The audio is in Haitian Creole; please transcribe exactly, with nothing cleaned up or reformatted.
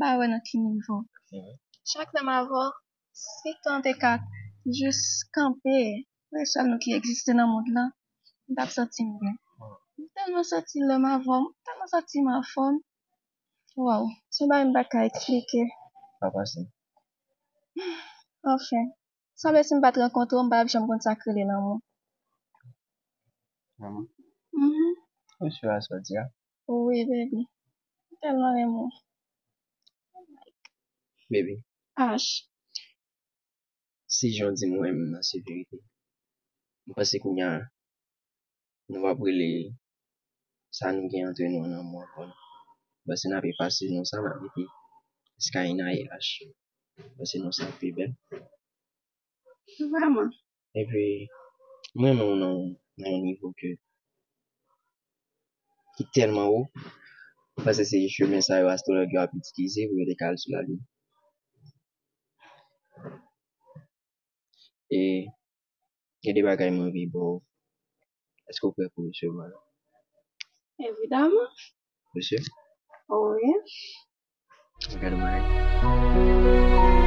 pa wè nan ki nivo. Chak lè m avè w, si tan te ka jis kanpe, wè sèl nou ki egziste nan mond lan, m t ap santi m byen. M tèlman santi lè m avè w, m tèlman santi m anfòm. Waw, se yon bagay m pa ka eksplike. Pa pase. Anfen, sanble si m pa t rankontre w, m pa t ap janm konn sa k rele lanmou. Lanmou? Mhm. Ou si a sa w di a? Wi, baby. M tèlman renmen w. Baby. Ash. Si jan w di m ou renmen m nan se verite. M panse kounye a nou ap rele sa nou gen antre nou an lanmou ankò. M panse n ap efase non sa, n ap mete Skyna e Ash. M panse non sa ap pi bèl. Vrèman. Epi, m renmen w nan, nan yon nivo ke, ki tèlman wo. M panse se chemen sa yo astwològ yo ap itilize pou yo te ka al sou lalin. E gen de bagay m anvi ba w. Èske w prè pou resevwa yo? Evidaman. Ou si? Wi. Gade mwen.